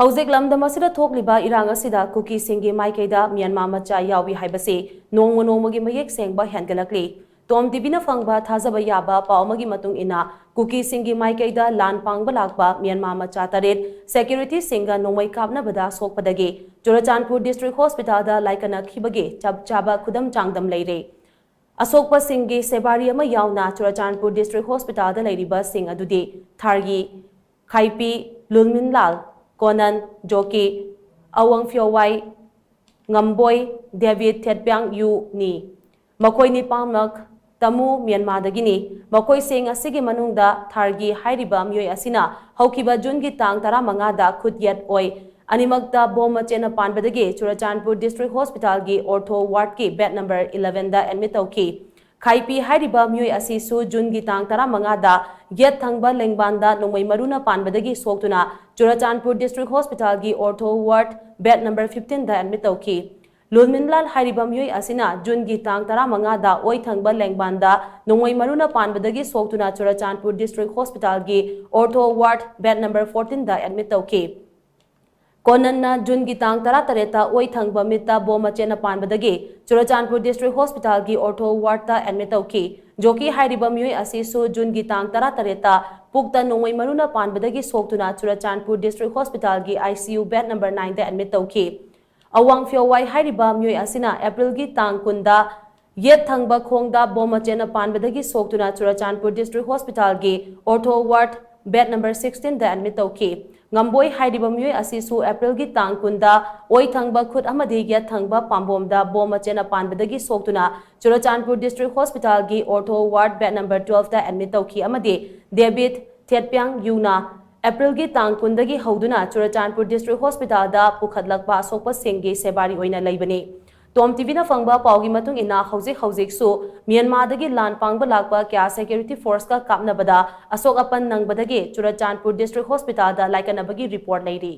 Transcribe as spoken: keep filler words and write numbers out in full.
ꯍꯧꯖꯤꯛ ꯂꯝꯗꯝ ꯑꯁꯤꯗ ꯊꯣꯛꯂꯤꯕ ꯏꯔꯥꯡ ꯑꯁꯤꯗ ꯀꯨꯀꯤꯁꯤꯡꯒꯤ ꯃꯥꯏꯀꯩꯗ ꯃ꯭ꯌꯥꯟꯃꯥꯔ ꯃꯆꯥ ꯌꯥꯎꯏ ꯍꯥꯏꯕꯁꯤ ꯅꯣꯡꯃ ꯅꯣꯡꯃꯒꯤ ꯃꯌꯦꯛ ꯁꯦꯡꯕ ꯍꯦꯟꯒꯠꯂꯛꯂꯤ꯫ ꯇꯣꯝ ꯇꯤꯚꯤꯅ ꯐꯪꯕ ꯊꯥꯖꯕ ꯌꯥꯕ ꯄꯥꯎ ꯑꯃꯒꯤ ꯃꯇꯨꯡ ꯏꯟꯅ, ꯀꯨꯀꯤꯁꯤꯡꯒꯤ ꯃꯥꯏꯀꯩꯗ ꯂꯥꯟ ꯄꯥꯡꯕ ꯂꯥꯛꯄ ꯃ꯭ꯌꯥꯟꯃꯥꯔ ꯃꯆꯥ ꯇꯔꯦꯠ ꯁꯦꯀ꯭ꯌꯨꯔꯤꯇꯤꯁꯤꯡꯒ ꯅꯣꯡꯃꯩ ꯀꯥꯞꯅꯕꯗ ꯁꯣꯛꯄꯗꯒꯤ ꯆꯨꯔꯆꯥꯟꯄꯨꯔ ꯗꯤꯁꯇ꯭ꯔꯤꯛ ꯍꯣꯁꯄꯤꯇꯥꯜꯗ ꯂꯥꯏꯀꯠꯅꯈꯤꯕꯒꯤ ꯆꯞ ꯆꯥꯕ ꯈꯨꯗꯝ ꯆꯥꯡꯗꯝ ꯂꯩꯔꯦ꯫ ꯑꯁꯣꯛꯄꯁꯤꯡꯒꯤ ꯁꯦꯕꯥꯔꯤ ꯑꯃ ꯌꯥꯎꯅ ꯆꯨꯔꯆꯥꯟꯄꯨꯔ ꯗꯤꯁꯇ꯭ꯔꯤꯛ ꯍꯣꯁꯄꯤꯇꯥꯜꯗ ꯂꯩꯔꯤꯕꯁꯤꯡ ꯑꯗꯨꯗꯤ ꯊꯥꯔꯒꯤ ꯈꯥꯏꯄꯤ, ꯂꯨꯜꯃꯤꯟꯂꯥꯜ, ꯀꯣꯅꯟ, ꯖꯣꯀꯤ, ꯑꯋꯥꯡ ꯐ꯭ꯌꯣꯋꯥꯏ, ꯉꯝꯕꯣꯏ, ꯗꯦꯕꯤꯠ ꯊꯦꯠꯄ꯭ꯌꯥꯡ ꯌꯨꯅꯤ꯫ ꯃꯈꯣꯏ ꯅꯤꯄꯥꯃꯛ ꯇꯃꯨ, ꯃ꯭ꯌꯥꯟꯃꯥꯔꯗꯒꯤꯅꯤ꯫ ꯃꯈꯣꯏꯁꯤꯡ ꯑꯁꯤꯒꯤ ꯃꯅꯨꯡꯗ ꯊꯥꯔꯒꯤ ꯍꯥꯏꯔꯤꯕ ꯃꯤꯑꯣꯏ ꯑꯁꯤꯅ ꯍꯧꯈꯤꯕ ꯖꯨꯟꯒꯤ ꯇꯥꯡ ꯇꯔꯥꯃꯉꯥꯗ ꯈꯨꯠ ꯌꯦꯠ ꯑꯣꯏ ꯑꯅꯤꯃꯛꯇ ꯕꯣꯝ ꯃꯆꯦꯠꯅ ꯄꯥꯟꯕꯗꯒꯤ ꯆꯨꯔꯆꯥꯟꯄꯨꯔ ꯗꯤꯁꯇ꯭ꯔꯤꯛ ꯍꯣꯁꯄꯤꯇꯥꯜꯒꯤ ꯑꯣꯔꯊꯣ ꯋꯥꯔꯗꯀꯤ ꯕꯦꯗ ꯅꯝꯕꯔ ꯏꯂꯦꯚꯦꯟꯗ ꯑꯦꯗꯃꯤꯠ ꯇꯧꯈꯤ꯫ ꯈꯥꯏꯄꯤ ꯍꯥꯏꯔꯤꯕ ꯃꯤꯑꯣꯏ ꯑꯁꯤꯁꯨ ꯖꯨꯟꯒꯤ ꯇꯥꯡ ꯇꯔꯥꯃꯉꯥꯗ ꯌꯦꯠ ꯊꯪꯕ ꯂꯦꯡꯕꯥꯟꯗ ꯅꯣꯡꯃꯩ ꯃꯔꯨꯅ ꯄꯥꯟꯕꯗꯒꯤ ꯁꯣꯛꯇꯨꯅ ꯆꯨꯔꯆꯥꯟꯄꯨꯔ ꯗꯤꯁꯇ꯭ꯔꯤꯛ ꯍꯣꯁꯄꯤꯇꯥꯜꯒꯤ ꯑꯣꯔꯊꯣ ꯋꯥꯔꯗ ꯕꯦꯗ ꯅꯝꯕꯔ ꯐꯤꯐꯇꯤꯟꯗ ꯑꯦꯗꯃꯤꯠ ꯇꯧꯈꯤ꯫ ꯂꯨꯜꯃꯤꯟꯂꯥꯜ ꯍꯥꯏꯔꯤꯕ ꯃꯤꯑꯣꯏ ꯑꯁꯤꯅ ꯖꯨꯟꯒꯤ ꯇꯥꯡ ꯇꯔꯥꯃꯉꯥꯗ ꯑꯣꯏ ꯊꯪꯕ ꯂꯦꯡꯕꯥꯟꯗ ꯅꯣꯡꯃꯩ ꯃꯔꯨꯅ ꯄꯥꯟꯕꯗꯒꯤ ꯁꯣꯛꯇꯨꯅ ꯆꯨꯔꯆꯥꯟꯄꯨꯔ ꯗꯤꯁꯇ꯭ꯔꯤꯛ ꯍꯣꯁꯄꯤꯇꯥꯜꯒꯤ ꯑꯣꯔꯊꯣ ꯋꯥꯔꯗ ꯕꯦꯗ ꯅꯝꯕꯔ ꯐꯣꯔꯇꯤꯟꯗ ꯑꯦꯗꯃꯤꯠ ꯇꯧꯈꯤ꯫ ꯀꯣꯅꯟꯅ ꯖꯨꯟꯒꯤ ꯇꯥꯡ ꯇꯔꯥꯇꯔꯦꯠꯇ ꯑꯣꯏ ꯊꯪꯕ ꯃꯤꯠꯇ ꯕꯣꯝ ꯃꯆꯦꯠꯅ ꯄꯥꯟꯕꯗꯒꯤ ꯆꯨꯔꯆꯥꯟꯄꯨꯔ ꯗꯤꯁꯇ꯭ꯔꯤꯛ ꯍꯣꯁꯄꯤꯇꯥꯜꯒꯤ ꯑꯣꯔꯊꯣ ꯋꯥꯔꯗꯇ ꯑꯦꯗꯃꯤꯠ ꯇꯧꯈꯤ꯫ ꯖꯣꯀꯤ ꯍꯥꯏꯔꯤꯕ ꯃꯤꯑꯣꯏ ꯑꯁꯤꯁꯨ ꯖꯨꯟꯒꯤ ꯇꯥꯡ ꯇꯔꯥꯇꯔꯦꯠꯇ ꯄꯨꯛꯇ ꯅꯣꯡꯃꯩ ꯃꯔꯨꯅ ꯄꯥꯟꯕꯗꯒꯤ ꯁꯣꯛꯇꯨꯅ ꯆꯨꯔꯆꯥꯟꯄꯨꯔ ꯗꯤꯁꯇ꯭ꯔꯤꯛ ꯍꯣꯁꯄꯤꯇꯥꯜꯒꯤ I C U bed number ꯅꯥꯏꯟꯗ ꯑꯦꯗꯃꯤꯠ ꯇꯧꯈꯤ꯫ ꯑꯋꯥꯡ ꯐ꯭ꯌꯣꯋꯥꯏ ꯍꯥꯏꯔꯤꯕ ꯃꯤꯑꯣꯏ ꯑꯁꯤꯅ ꯑꯦꯄ꯭ꯔꯤꯜꯒꯤ ꯇꯥꯡ ꯀꯨꯟꯗ ꯌꯦꯠ ꯊꯪꯕ ꯈꯣꯡꯗ ꯕꯣꯝ ꯃꯆꯦꯠꯅ ꯄꯥꯟꯕꯗꯒꯤ ꯁꯣꯛꯇꯨꯅ ꯆꯨꯔꯆꯥꯟꯄꯨꯔ ꯗꯤꯁꯇ꯭ꯔꯤꯛ ꯍꯣꯁꯄꯤꯇꯥꯜꯒꯤ ꯑꯣꯔꯊꯣ ꯋꯥꯔꯗ ꯕꯦꯗ ꯅꯝꯕꯔ ꯁꯤꯛꯁꯇꯤꯟꯗ ꯑꯦꯗꯃꯤꯠ ꯇꯧꯈꯤ꯫ ꯉꯝꯕꯣꯏ ꯍꯥꯏꯔꯤꯕ ꯃꯤꯑꯣꯏ ꯑꯁꯤꯁꯨ ꯑꯦꯄ꯭ꯔꯤꯜꯒꯤ ꯇꯥꯡ ꯀꯨꯟꯗ ꯑꯣꯏ ꯊꯪꯕ ꯈꯨꯠ ꯑꯃꯗꯤ ꯌꯦꯠ ꯊꯪꯕ ꯄꯥꯝꯕꯣꯝꯗ ꯕꯣꯝ ꯃꯆꯦꯠꯅ ꯄꯥꯟꯕꯗꯒꯤ ꯁꯣꯛꯇꯨꯅ ꯆꯨꯔꯆꯥꯟꯄꯨꯔ ꯗꯤꯁꯇ꯭ꯔꯤꯛ ꯍꯣꯁꯄꯤꯇꯥꯜꯒꯤ ꯑꯣꯔꯊꯣ ꯋꯥꯔꯗ ꯕꯦꯗ ꯅꯝꯕꯔ ꯇꯨꯋꯦꯜꯐꯇ ꯑꯦꯗꯃꯤꯠ ꯇꯧꯈꯤ ꯑꯃꯗꯤ ꯗꯦꯕꯤꯠ ꯊꯦꯠꯄ꯭ꯌꯥꯡ ꯌꯨꯅ ꯑꯦꯄ꯭ꯔꯤꯜꯒꯤ ꯇꯥꯡ ꯀꯨꯟꯗꯒꯤ ꯍꯧꯗꯨꯅ ꯆꯨꯔꯆꯥꯟꯄꯨꯔ ꯗꯤꯁꯇ꯭ꯔꯤꯛ ꯍꯣꯁꯄꯤꯇꯥꯜꯗ ꯄꯨꯈꯠꯂꯛꯄ ꯑꯁꯣꯛꯄꯁꯤꯡꯒꯤ ꯁꯦꯕꯥꯔꯤ ꯑꯣꯏꯅ ꯂꯩꯕꯅꯤ꯫ ꯇꯣꯝ ꯇꯤꯚꯤꯅ ꯐꯪꯕ ꯄꯥꯎꯒꯤ ꯃꯇꯨꯡ ꯏꯟꯅ, ꯍꯧꯖꯤꯛ ꯍꯧꯖꯤꯛꯁꯨ ꯃ꯭ꯌꯥꯟꯃꯥꯔꯗꯒꯤ ꯂꯥꯟ ꯄꯥꯡꯕ ꯂꯥꯛꯄ ꯀꯌꯥ ꯁꯦꯀ꯭ꯌꯨꯔꯤꯇꯤ ꯐꯣꯔꯁꯀ ꯀꯥꯞꯅꯕꯗ ꯑꯁꯣꯛ ꯑꯄꯟ ꯅꯪꯕꯗꯒꯤ ꯆꯨꯔꯆꯥꯟꯄꯨꯔ ꯗꯤꯁꯇ꯭ꯔꯤꯛ ꯍꯣꯁꯄꯤꯇꯥꯜꯗ ꯂꯥꯏꯀꯠꯅꯕꯒꯤ ꯔꯤꯄꯣꯔꯠ ꯂꯩꯔꯤ꯫